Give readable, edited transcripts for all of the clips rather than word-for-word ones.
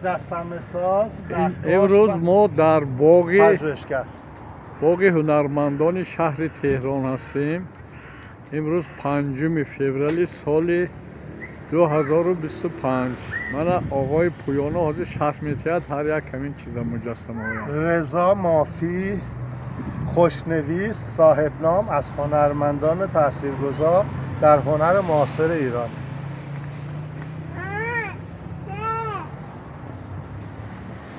مجسمه ساز. امروز ما در боғи ҳунармандони шаҳри Теҳрон ҳастем. Имрӯз 5 феврали соли 2025. Мана оғои Пӯёно ҳозир шарҳ метиҳад ҳар як ҳамин чиза муҷассамаҳоя. Реза Мафӣ, خوشنویس، صاحبنام، از هنرمندان تاثیرگذار در هنر معاصر ایران.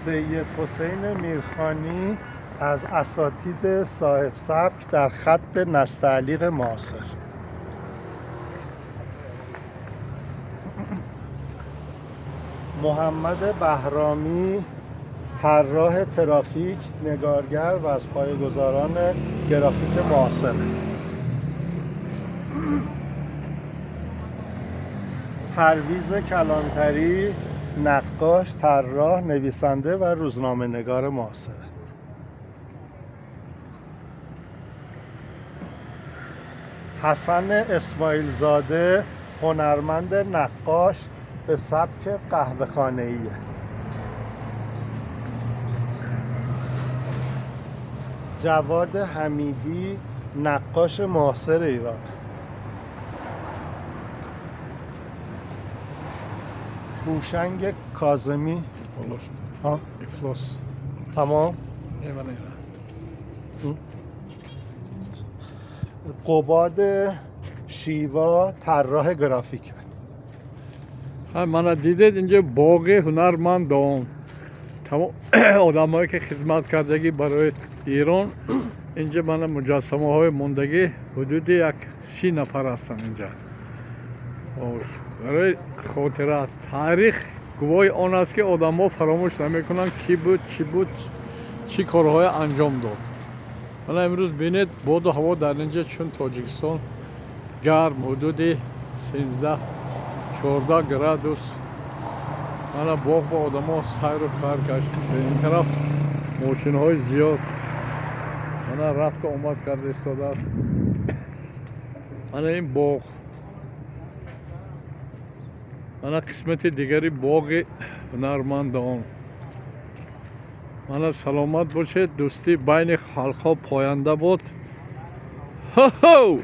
سید حسین میرخانی از اساتید صاحب سبک در خط نستعلیق معاصر. محمد بهرامی، طراح ترافیک، نگارگر و از پایه‌گذاران گرافیک معاصر. پرویز کلانتری، نقاش، طراح، نویسنده و روزنامه نگار معاصر. حسن اسماعیل زاده، هنرمند نقاش به سبک قهوه‌خانه‌ای. جواد حمیدی، نقاش معاصر ایران. هوشنگ کاظمی. ها؟ افلاس. تمام؟ قباد شیوا، طراح گرافیک. мана дидед, инҷо боғи ҳунармандон, тамом одамое ки хизмат кардагӣ барои Эрон, инҷа мана муҷассамаҳои мондагӣ ҳудуди як 30 нафар ҳастанд инҷа. Барои хотира, таърих гувоҳи он аст, ки одамҳо фаромӯш намекунанд, кӣ буд, чӣ буд, чӣ корҳое анҷом дод. Мана имрӯз бинед, боду ҳаво дар инҷа чун Тоҷикистон гарм, ҳудуди 13-14 градус. Мана боғ ба одамо сайру кар гашт. Ин тараф мошинҳои зиёд мана рафту омад карда истодааст. Мана ин боғ, мана қисмати дигари боғи ҳунармандон. Мана саломат бошед, дӯстӣ байни халқҳо поянда буд. Ҳо-ҳо!